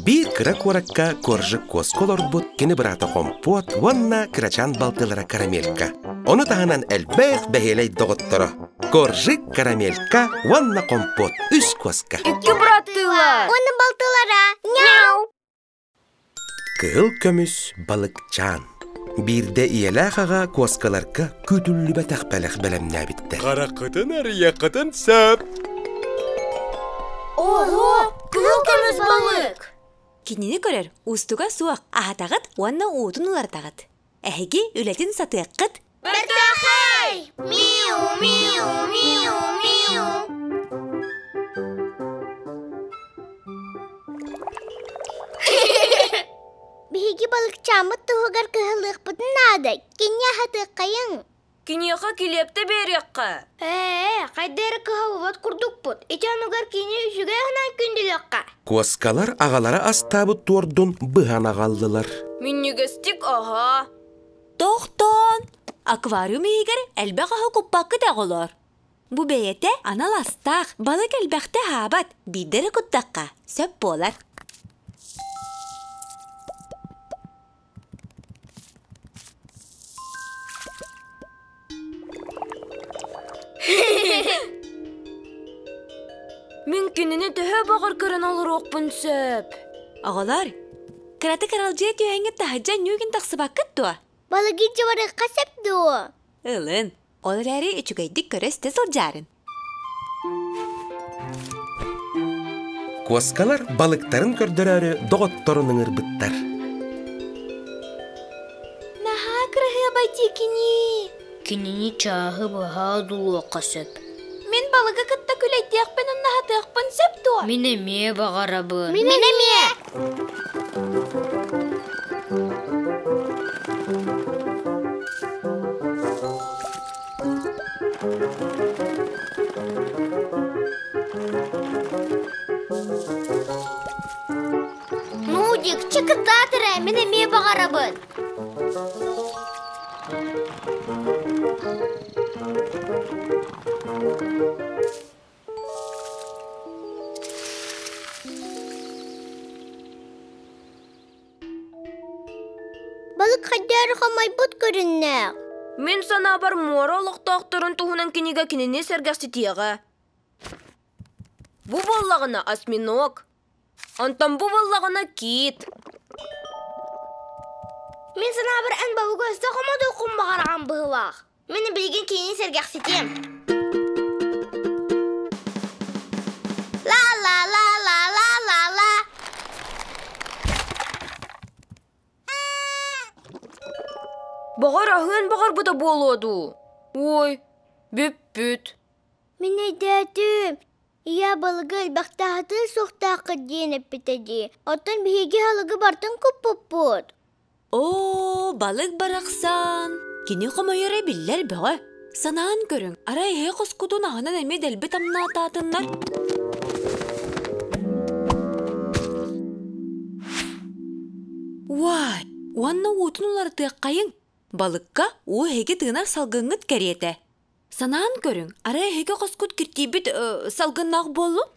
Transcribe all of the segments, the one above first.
Биир кыра куоракка Коржик куоска олорбут кини быраата Хомпуот уонна кырачаан балтылара Карамелька. Ону таһынан элбэх бэһиэлэй доҕотторо Коржик, Карамелька уонна Хомпуот үс куоска. Икки быраттыылар. Уонна балтылара. Няу! Кыһыл көмүс балыкчаан. Биирдэ ийэлээх аҕа куоскаларга күүтүллүбэтэх бэлэх бэлэмнээбиттэр. Хараххытын арыйаххытын сөп. Ого, кыһыл көмүс балык! Кинини көрөр уустуга суох аһатаҕыт уонна уутун уларытаҕыт. Эһиги үлэтин сатыаххыт. Бэртээхэй! Миу, миу, миу, миу. Биһиги балыкчааммыт туһугар кыһалыахпытын наада. Кинини аһатыаххайыҥ. Киниэхэ килиэптэ биэриэххэ. Ээ, хайда эрэ кыһаллыбат курдукпут. Ити онугар кини үчүгэй аһынан күндүлүөххэ. Куоскалар аҕалара астаабыт туордун быһан аҕаллылар. Минньигэстик аһаа. Тохтоон! Аквариум иһигэр элбэх аһы куппаккыт оҕолор. Бу бэйэтэ анал астаах, балык элбэхтэ аһаабат, биирдэ эрэ куттахха сөп буолар. Мин кинини төһө баҕар көрөн олоруохпун сөп. Оҕолор, кыратык аралдьыйа түһэҥҥит таһырдьа ньүүгүн тахсыбаккыт дуо? Балыгы дьыбарыахха сөп дуо? Ылын, ол эрээри үчүгэйдик көрө-истэ сылдьаарын. Куоскалар балыктарын көрдөрөөрү доҕотторун ыҥырбыттар. Наһаа кыраһыабай дии кини. Кинини чааһы быһа одуулуохха сөп. Мин балыгы кытта күлэйдиэхпин умнаһатыахпын сөп дуо? Мин эмиэ баҕарабын. Мин эмиэ. Нудик, чыкытаат эрэ, мин эмиэ баҕарабын. Балык хайдары хомойбут көрүннээх. Мин санаабар муора олохтоохторун туһунан кинигэ кинини сэргэхситиэҕэ. Бу буоллаҕына осьминог, онтон бу буоллаҕына кит. Мин санаабар эн балыгы өссө хомодуоххун баҕараҕын быһыылаах. Мин билигин кинини сэргэхситиэм. Ла-ла-ла-ла-ла-ла-ла. Баҕар аһыан баҕарбыта буолуо дуу? Ой, бүппүт. Мин өйдөөтүм. Ийэ балыгы элбэхтэ аһатыа суохтааххыт диэн эппитэ дии. Оттон биһиги аһылыгы барытын куппуппут. Оо, балык барахсан! Кини хомойоро биллэр бөҕө. Санаан көрүҥ, арай эһэ хоскутун аһынан эмиэ дэлби тамнаатаатыннар. Уай, уонна уутун уларытыаххайыҥ. Балыкка уу эһиги тыынар салгыҥҥыт кэриэтэ. Санаан көрүҥ, арай эһиги хоскут киртийбит салгыннаах буоллун?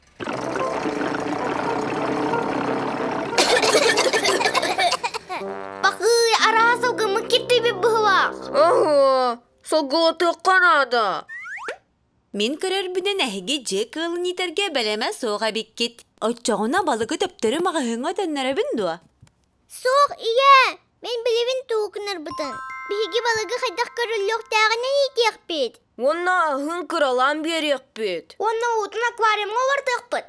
Бакый, араас салгыммыт киртийбит быһылаах. Оһо, салгылатыахха наада. Мин көрөрбүнэн эһиги дьиэ кыылын иитэргэ бэлэмэ суох эбиккит. Оччоҕуна балыгы төптөрү маҕаһыыҥҥа төннөрөбүн дуо? Суох, ийээ! Мин билэбин тугу гынарбытын. Биһиги балыгы хайдах көрүллүөхтээҕинэн иитиэхпит. Уонна аһын кыралаан биэриэхпит. Уонна уутун аквариумҥа олордуохпут.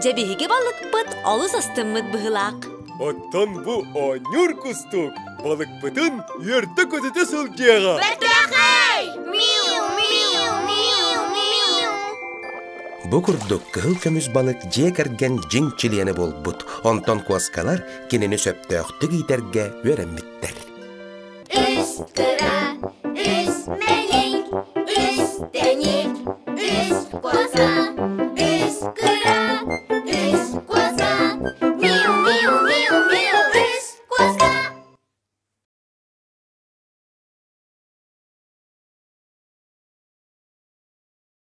Дьэ биһиги балыкпыт олус астыммыт быһыылаах. Оттон бу оонньуур кустук балыкпытын үөрдэ-көтүтэ сылдьыаҕа. Бэртээхэй! Миу, миу, миу, миу. Бу курдук кыһыл көмүс балык дьиэ кэргэн дьиҥ чилиэнэ буолбут, онтон куоскалар кинини сөптөөхтүк иитэргэ үөрэммиттэр. Үс кыра, үс мэлиҥ, үс тэник, үс куоска.